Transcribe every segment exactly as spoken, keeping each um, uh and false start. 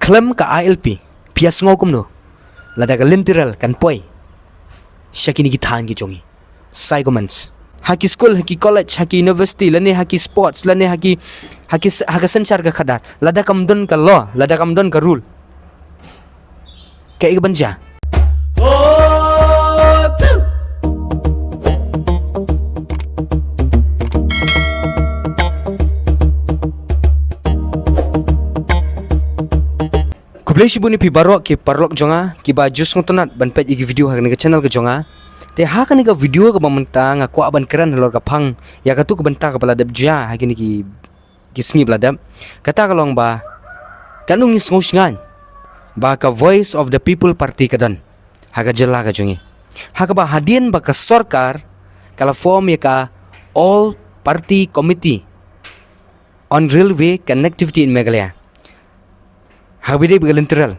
Khlem ka I L P, phi ïa sngew kumno lada ka Lynti Rel kan poi sha kine ki thaiñ ki jong ngi? Sa ïa comment. Ha ki skul, ha ki college, ha ki university, lane ha ki sports, lane ha ki, ha ki s-, ha ka synshar ka khadar, lada kam don ka law, lada kam don ka rule, kaei kaban jia? Khublei shibun ïa phi baroh ki paralok jong nga kiba ju sngewtynnat ban peit ïa ki video ha kane ka channel ka jong nga. Te ha kane ka video kaba mynta nga kwah ban kren halor ka phang ïa katu ka bynta kaba la dep jia ha kine ki, ki sngi ba la dep. Kata ka long ba katno ngi sngew shngaiñ ba ka Voice of the People Party ka don ha ka jylla ka jong ngi. Ha kaba hadien ba ka sorkar ka la form ïa ka All Party Committee on Railway Connectivity in Meghalaya, ha kaba ïadei bad ka Lynti Rel,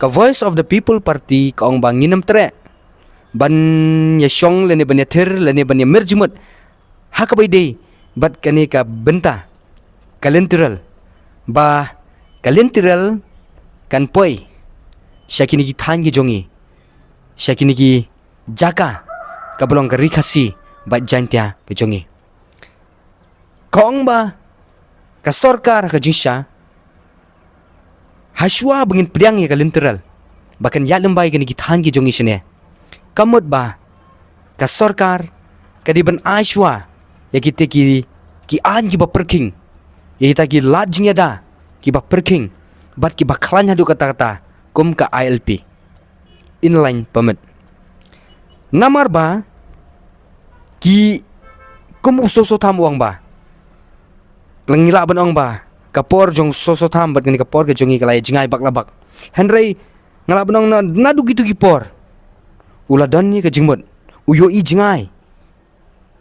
ka Voice of the People Party ka ong ba ngin ym treh ban ïa shong lane ban ïa thir lane ban ïa mir jingmut ha kaba ïadei bad kane ka bynta ka Lynti Rel, ba ka Lynti Rel kan poi sha kine ki thaiñ ki jong ngi, sha kine ki jaka kaba long ka Ri Khasi bad Jaintia ka jong ngi. Ka ong ba ka sorkar ka jingshisha, ha shuwa ba ngin pdiang ïa ka Lynti Rel ba kan ïaid lyngba ïa kine ki thaiñ ki jong ngi shane, ka mut ba ka sorkar ka dei ban ai shuwa ïa kite ki, ki aiñ kiba pyrkhing, ïa kita ki lad jingïada kiba pyrkhing bad kiba khlaiñ haduh katta katta kum ka I L P, Inland Permit. Namar ba ki, kum u Soso Tham u ong ba, la ngi lah ban ong ba ka por jong u Soso Tham bad kane ka por ka jong ngi ka la ïa jngai bak la bak. Hynrei nga lah ban ong na, naduh kitu ki por u la don ïa ka jingmut, u ïohi jngai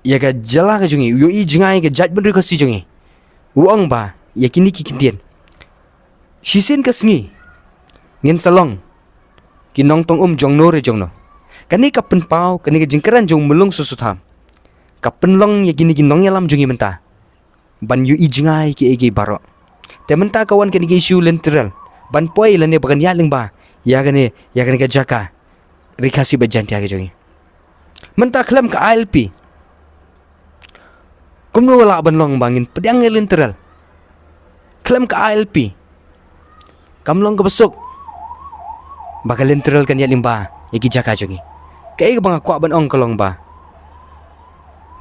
ïa ka jylla ka jong ngi, u ïohi jngai ïa ka jaitbynriew Khasi jong ngi. U ong ba ïa kine ki kyntien, shisien ka sngi ngin sa long ki nongtong um jongno re jongno. Kane ka pynpaw, kane ka jingkren jong u Myllung Soso Tham ka pynlong ïa kine ki nongïalam jong ngi mynta ban ïohi jngai kiei kiei baroh. Te mynta ka wan kane ka issue Lynti Rel ban poi lane ba kan ïaid lyngba ïa kane, ïa kane ka jaka Ri Khasi bad Jaintia ka jong ngi. Mynta khlem ka I L P, kumno lah ban long ba ngin pdiang ïa Lynti Rel? Khlem ka I L P kam long kaba suk ba ka Lynti Rel kan ïaid lyngba ïa ki jaka jong ngi. Kaei kaba nga kwah ban ong ka long ba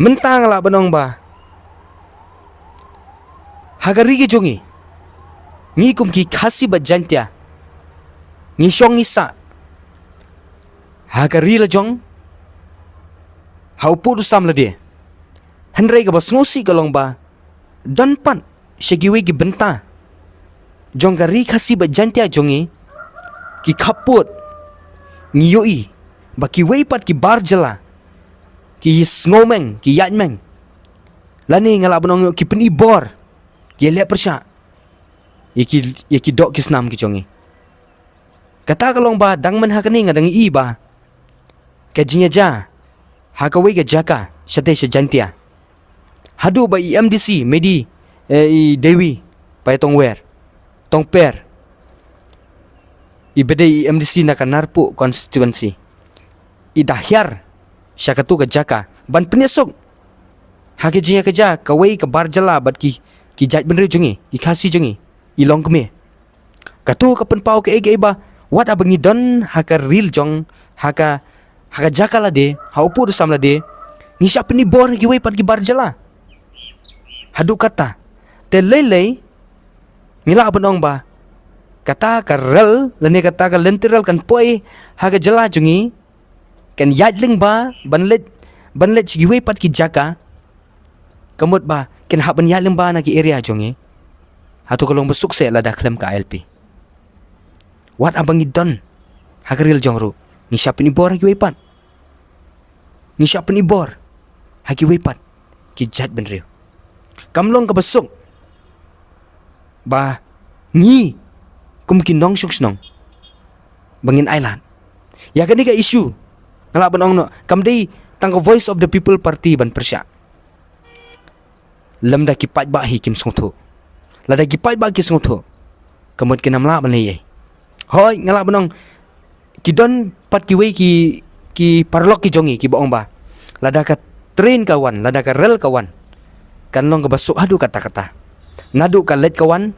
mynta nga lah ban ong ba ha ka ri ka jong ngi, ngi kum ki Khasi bad Jaintia ngi shong ngi sah ha ka ri la jong, ha u pud u sam lade. Hynrei kaba sngewsih ka long ba don pat sha kiwei ki bynta jong ka Ri Khasi bad Jaintia jong ngi, ki khappud, ngi ïohi ba kiwei pat ki bar jylla ki sngew meng, ki ïaid meng, lane nga lah ban ong ki pyni bor, ki leh pyrshah ïa ki, ïa ki doh ki snam ki jong ngi. Kata ka long ba dang mynha kane nga dang ïohi ba ka jingïaja ha kawei ka jaka shatei sha Jaintia, haduh ba i M D C Medi, eh, i Dewi Paitongwer Tongper, iba dei i M D C na ka Narpuh constituency, i da hiar sha katu ka jaka ban pynïasuk ha ka jingïakajia kawei ka bar jylla bad ki, ki jaitbynriew jong ngi, ki Khasi jong ngi, i longkmie. Katu ka pynpaw kaei kaei ba wat haba ngi don ha ka ri la jong, ha ka, ha ka jaka lade, ha u pud u sam lade, ngi shah pyni bor ha kiwei pat ki bar jylla. Haduh katta, te lei lei ngi lah ban ong ba kata ka rel lane kata ka lynti rel kan poi ha ka jylla jong ngi, kan ïaid lyngba ban leit, ban leit sha kiwei pat ki jaka. Ka mut ba kin hap ban ïaid lyngba na ki area jong ngi. Hato ka long ba suk seh lada khlem ka I L P? Wat haba ngi don ha ka ri la jong ruh, ngi shah pyni bor ha kiwei pat. Ngi shah pyni bor ha kiwei pat ki jaitbynriew. Kam long kaba suk ba ngi kum ki nongshong shnong ba ngin ailad ïa kane ka issue. Nga lah ban ong noh, kam dei tang ka Voice of the People Party ban pyrshah. Lymda ki paidbah hi kim sngewthuh. Lada ki paidbah ki sngewthuh, ka mut kin ym lah ban leh ei. Hoi, nga lah ban ong, ki don pat kiwei ki, ki paralok ki jong ngi kiba ong ba lada ka train ka wan, lada ka rel ka wan, kan long kaba suk haduh katta katta. Naduh ka leit ka wan,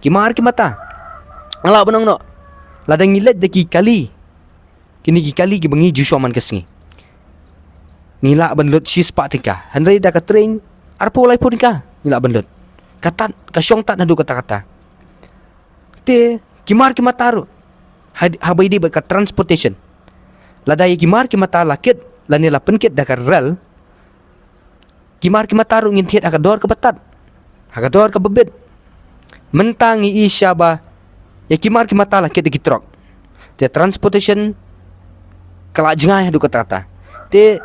ki mar ki mata. Nga lah ban ong noh, lada ngi leit da ki kali, kine ki kali kiba ngi ju shong man ka sngi, ngi lah ban lut shispah tyngka. Hynrei da ka train, arphew laiphew tyngka ngi lah ban lut. Ka tad, ka shong tad haduh katta katta. Te ki mar ki mata ruh, ha, haba ïadei bad ka transportation, lada ïa ki mar ki mata la kit lane la pynkit da ka rel, ki mar ki mata ruh ngin thied ha ka dor kaba tad, ha ka dor kaba bit. Mynta ngi i sha ba ïa ki mar ki mata la kit da ki trok, te transportation ka la jngai haduh katta katta. Te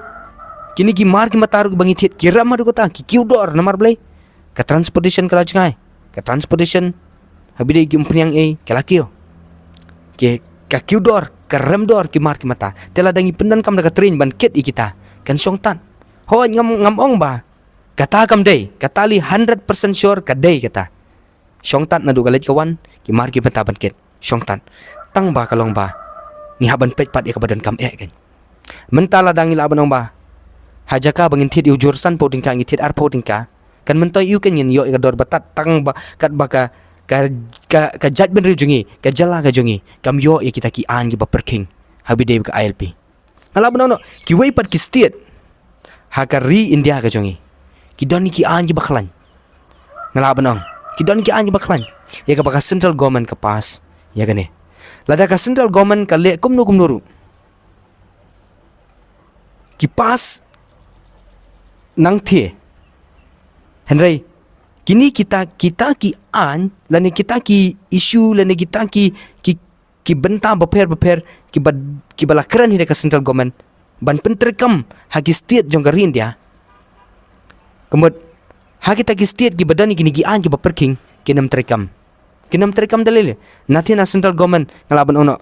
kine ki mar ki mata ruh kiba ngi thied ki rem haduh katta, ki kiew dor. Namar balei? Ka transportation ka la jngai. Ka transportation, haba ïadei ki umphniang ei, ka la kiew. Ki, ka kiew dor, ka rem dor ki mar ki mata. Te lada ngi pyndonkam da ka train ban kit ïa kita, kan shong tad. Hooid, ngam, ngam ong ba kata kam dei, kata lei hundred percent sure ka dei kata. Shong tad naduh ka leit ka wan, ki mar ki mata ban kit, shong tad. Tang ba ka long ba ngi hap ban peit pat ïa kaba donkam eh kein. Mynta lada ngi lah ban ong ba ha jaka ba ngin thied ïa u jur sanphew tyngka ngi thied arphew tyngka, kan myntoi ïa u kein, ngin ïoh ïa ka dor ba tad, tang ba katba ka, ka, ka, ka jaitbynriew jong ngi, ka jylla ka jong ngi, kam ïoh ïa kita ki aiñ kiba pyrkhing haba ïadei bad ka I L P. Nga lah ban ong noh, kiwei pat ki state ha ka ri India ka jong ngi, ki don ïa ki aiñ kiba khlaiñ. Nga lah ban ong, ki don ïa ki aiñ kiba khlaiñ, ïa kaba ka central government ka pass ïa kane. Lada ka central government ka leh kumno kumno ruh, ki pass nangthie. Hynrei kine kita, kita ki aiñ lane kita ki issue lane kita ki, ki, ki bynta bapher bapher kiba, kiba la kren hi da ka central government ban pyntreikam ha ki state jong ka ri India. Ka mut ha kita ki state kiba don ïa kine ki aiñ kiba pyrkhing, kin ym treikam. Kin ym treikam da lei lei. Nathie na central government nga lah ban ong noh,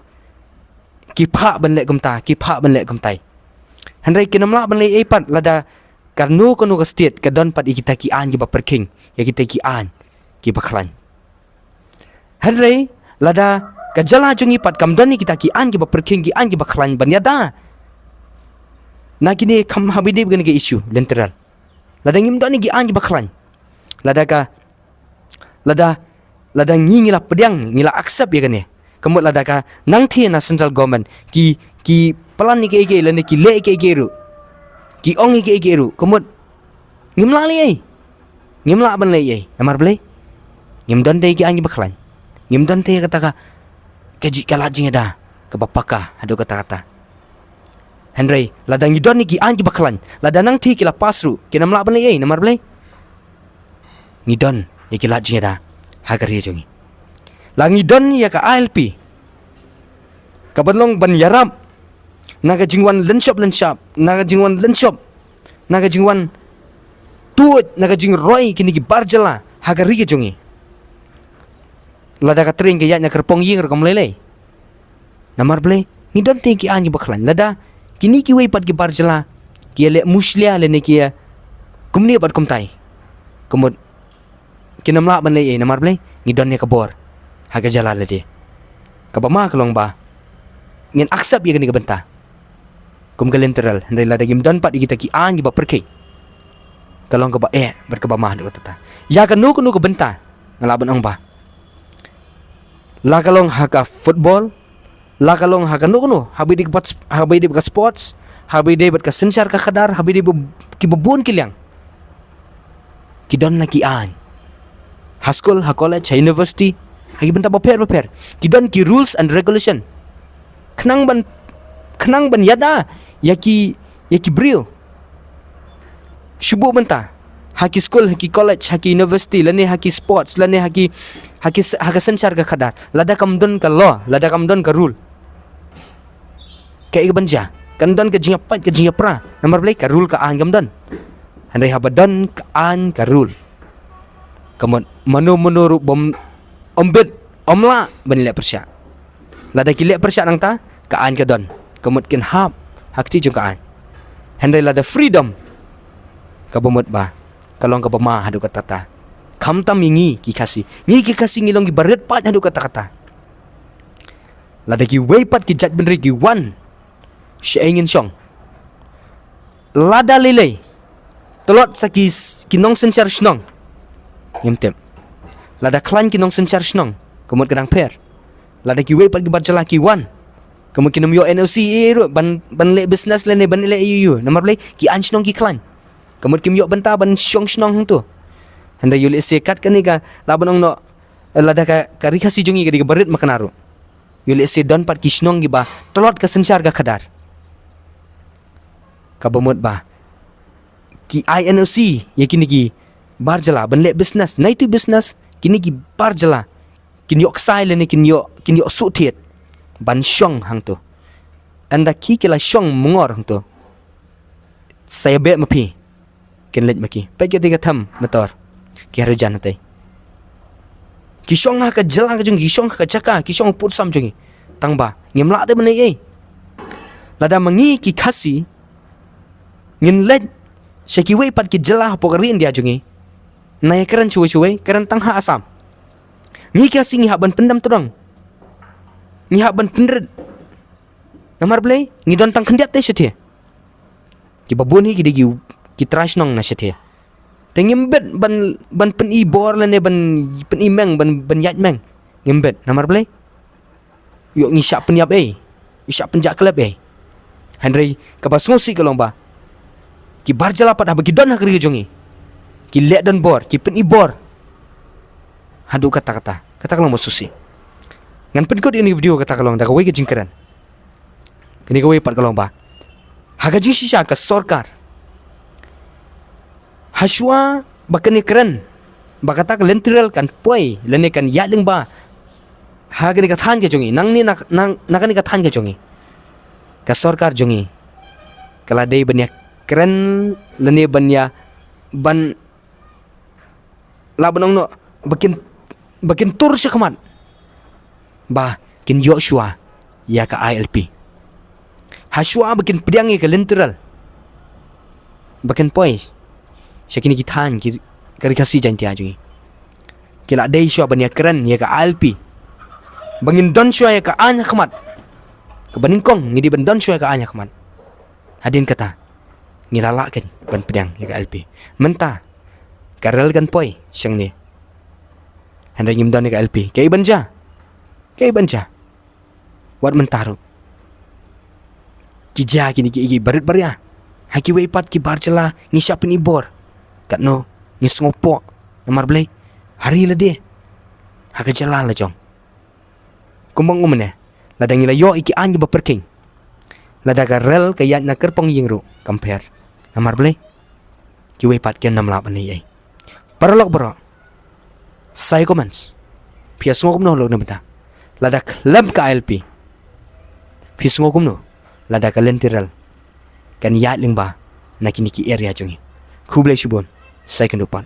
ki phah ban leh kumta, ki phah ban leh kumtai. Hynrei kin ym lah ban leh ei pat lada kano kano ka state ka don pat ïa kita ki aiñ kiba pyrkhing, ïa kita ki aiñ kiba khlaiñ. Hynrei lada ka jylla jong ngi pat kam don ïa kita ki aiñ kiba pyrkhing, ki aiñ kiba khlaiñ ban ïada na kine, kham haba ïadei bad kane ka issue lynti rel, lada ngim don ïa ki aiñ kiba khlaiñ, lada ka, lada, lada ngi, ngi la pdiang, ngi la accept ïa kane, ka mut lada ka nangthie na central government ki, ki plan ïa kiei kiei lane ki leh ïa kiei kiei ruh, ki ong ïa kiei kiei ruh, ka mut ngim lah leh ei. Ngim lah ban leh ei. Namar balei? Ngim don te ïa ki aiñ kiba khlaiñ. Ngim don te ïa kata ka, ka jingïaleh jingïada kaba paka haduh katta katta. Hynrei lada ngi don ïa ki aiñ kiba khlaiñ, lada nangthie ki la pass ruh, kin ym lah ban leh ei. Namar balei? Ngi don ïa ki lad jingïada ha ka ri jong ngi. La ngi don ïa ka I L P, ka ban long ban ïarap na ka jingwan lynshop lynshap, na ka jingwan lynshop, na ka jingwan tuid, na ka jingroi kine ki bar jylla ha ka ri ka jong ngi. Lada ka train ka ïaid na kyrpong ïing ruh kam lei lei. Namar balei? Ngi don te ki aiñ kiba khlaiñ. Lada kine kiwei pat ki bar jylla ki ïaleh mushlia lane ki ïa kumne bad kumtai, ka mut kin ym lah ban leh ei. Namar balei? Ngi don ïa ka bor ha ka jylla lade. Kaba ma ka long ba ngin accept ïa kane ka bynta kum ka lynti rel, hynrei lada ngim don pat ïa kita ki aiñ kiba pyrkhing, ka long kaba eh bad kaba ma haduh katta katta. Ïa kano kano ka bynta nga lah ban ong ba, la ka long ha ka football, la ka long ha kano kano, haba ïadei bad, haba ïadei bad ka sports, haba ïadei bad ka synshar ka khadar, haba ïadei bad kiba bun ki liang, ki don la ki aiñ. Ha skul, ha college, ha university, ha ki bynta bapher bapher, ki don ki rules and regulation. Khnang ban, khnang ban ïada ïa ki, ïa ki briew. Shu buh mynta ha ki skul, ha ki college, ha ki university, lane ha ki sports, lane ha ki, ha ki s-, ha ka synshar ka khadar, lada kam don ka law, lada kam don ka rule, kaei kaban jia? Kan don ka jingïapait, ka jingïapra. Namar balei? Ka rule ka aiñ kam don. Hynrei haba don ka aiñ ka rule, ka mut mano mano ruh bym, ym bit, ym lah ban leh pyrshah. Lada ki leh pyrshah nangta, ka aiñ ka don, ka mut kin hap ha kti jong ka aiñ. Hynrei lada freedom, kaba mut ba ka long kaba ma haduh katta katta. Khamtam ïa ngi ki Khasi, ngi ki Khasi ngi long kiba rit paid haduh katta katta. Lada kiwei pat ki jaitbynriew ki wan, shaei ngin shong? Lada lei lei, tlot sa ki, ki nongsynshar shnong, ngim tip. Lada khlaiñ ki nongsynshar shnong, ka mut ka dang pher. Lada kiwei pat ki bar jylla ki wan, ka mut kin ym ïoh N O C ei ei ruh ban, ban leh business lane ban leh ei ei ei. Namar balei? Ki aiñ shnong ki khlaiñ. Ka mut kim ïoh bynta ban shong shnong hangto. Hynrei ïoh lehse kat kane ka, lah ban ong noh, lada ka, ka Ri Khasi jong ngi ka dei kaba rit makna ruh, ïoh lehse don pat ki shnong kiba tlot ka synshar ka khadar. Kaba mut ba ki ai N O C ïa kine ki bar jylla ban leh business, naei tu business, kine ki bar jylla kin ïoh ksai lane kin ïoh, kin ïoh shu thied ban shong hangto. Ynda ki, ki la shong mangor hangto, sa ïa beh ma phi, kin leit ma ki. Peit kata ka them motor, ki hynriew jan hatei. Ki shong ha ka jylla ka jong ngi, ki shong ha ka jaka, ki shong ha pud sam jong ngi. Tang ba ngim lah te ban ei ei. Lada ma ngi ki Khasi ngin leit sha kiwei pat ki jylla hapoh ka ri India jong ngi, ngi ïa kren shawei shawei, kren tang ha Assam. Ngi ki Khasi ngi hap ban pyndem tyrong, ngi hap ban pynrit. Namar balei? Ngi don tang khyndiat te shathie. Kiba bun hi ki dei ki, ki trai shnong na shathie. Te ngim bit ban, ban pyni bor lane ban pyni meng, ban, ban ïaid meng. Ngim bit. Namar balei? Ïoh ngi shah pynïap ei, ïoh shah pynjah klep ei. Hynrei kaba sngewsih ka long ba ki bar jylla pat haba ki don ha ka ri ka jong ngi, ki leh don bor, ki pyni bor. Haduh katta katta, kata ka long ba sngewsih. Ngan pynkut ïa kane ka video, kata ka long da kawei ka jingkren. Kane kawei pat ka long ba ha ka jingshisha ka sorkar, hashwa ba kane kren ba kata ka lynti rel kan poi lane kan ïaid lyngba ha kane ka thaiñ ka jong ngi, nangne na, na, na kane ka thaiñ ka jong ngi, ka sorkar jong ngi ka la dei ban ïa kren lane ban ïa, ban, lah ban ong noh, ba kin, ba kin tur shakhmat ba kin ïoh shuwa ïa ka I L P. Hashwa ba kin pdiang ïa ka lynti rel ba kin poi sha kine ki thaiñ ki, ka Ri Khasi Jaiñtia jong ngi, ki la dei shuwa ban ïa kren ïa ka I L P ba ngin don shuwa ïa ka aiñ ha khmat. Kaba nyngkong ngi dei ban don shuwa ïa ka aiñ ha khmat. Hadien kata ngi la lah keiñ ban pdiang ïa ka I L P. Mynta ka rel kan poi shangne, hynrei ngim don ïa ka I L P. Kaei ban jia? Kaei ban jia? Wat mynta ruh ki jia kine kiei kiei barit baria ha kiwei pat ki bar jylla. Ngi shah pyni bor, katno ngi sngewpoh. Namar balei? Ha ri lade, ha ka jylla lajong. Kumba ong mynne, lada ngi la ïoh ïa ki aiñ kiba pyrkhing, lada ka rel ka ïaid na kyrpong ïing ruh kam pher. Namar balei? Kiwei pat kim lah ban leh ei ei. Paralok baroh, sa ïa comments, phi ïa sngew kumno halor kane ka bynta? Lada khlem ka I L P, phi sngew kumno lada ka lynti rel kan ïaid lyngba na kine ki area jong ngi? Khublei shibun, sa ïa kynduh pat.